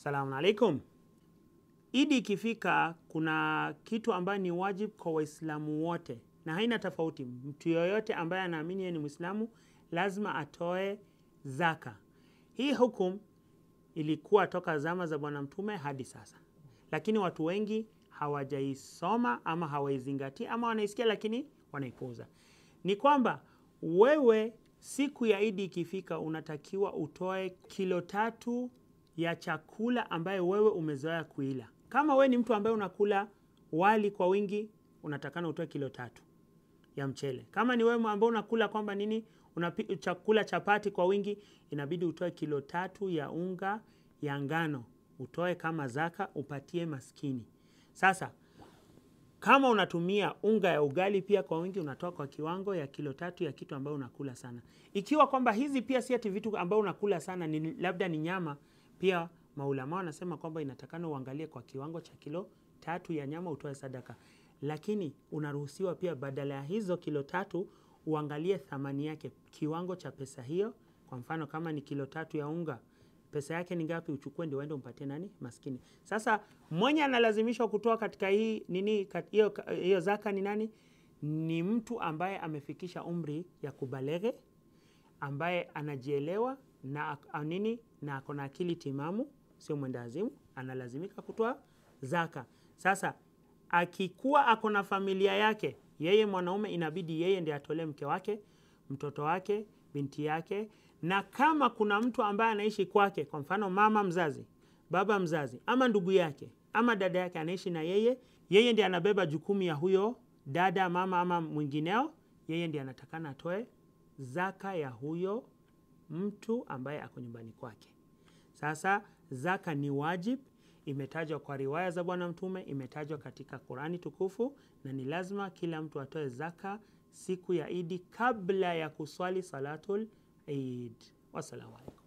Salamu alaikum. Idi ikifika kuna kitu ambayo ni wajibu kwa Waislamu wote na haina tofauti. Mtu yoyote ambaye anaamini yeye ni Muislamu lazima atoe zaka. Hii hukum ilikuwa toka zama za Bwana Mtume hadi sasa, lakini watu wengi hawajaisoma ama hawaizingatii ama wanaisikia lakini wanaipuuza. Ni kwamba wewe siku ya Idi ikifika unatakiwa utoe kilo 3 ya chakula ambaye wewe umezoea kuila. Kama wewe ni mtu ambaye unakula wali kwa wingi, unatakana utoe kilo 3 ya mchele. Kama ni wewe ambaye unakula kwamba nini, chakula chapati kwa wingi, inabidi utoe kilo 3 ya unga ya ngano, utoe kama zaka, upatie maskini. Sasa kama unatumia unga ya ugali pia kwa wingi, unatoa kwa kiwango ya kilo 3 ya kitu ambayo unakula sana. Ikiwa kwamba hizi pia si ati vitu ambayo unakula sana, ni labda ni nyama, pia maulama wanasema kwamba inatakana uangalie kwa kiwango cha kilo 3 ya nyama utoe sadaka. Lakini unaruhusiwa pia badala ya hizo kilo 3 uangalie thamani yake, kiwango cha pesa hiyo. Kwa mfano kama ni kilo 3 ya unga, pesa yake ni ngapi, uchukue ndio uende umpatie nani? Maskini. Sasa mwenye analazimishwa kutoa katika hii nini, hiyo zaka ni nani? Ni mtu ambaye amefikisha umri ya kubalege, ambaye anajielewa na nini, na ako na akili timamu, sio mwendawazimu, analazimika kutoa zaka. Sasa akikuwa ako na familia yake, yeye mwanaume inabidi yeye ndiye atolee mke wake, mtoto wake, binti yake. Na kama kuna mtu ambaye anaishi kwake, kwa mfano mama mzazi, baba mzazi, ama ndugu yake, ama dada yake anaishi na yeye, yeye ndiye anabeba jukumu ya huyo dada, mama ama mwingineo, yeye ndiye anatakana atoe zaka ya huyo mtu ambaye ako nyumbani kwake. Sasa zaka ni wajib, imetajwa kwa riwaya za Bwana Mtume, imetajwa katika Qurani tukufu, na ni lazima kila mtu atoe zaka siku ya Idi kabla ya kuswali salatul Eid. Wassalamu alaikum.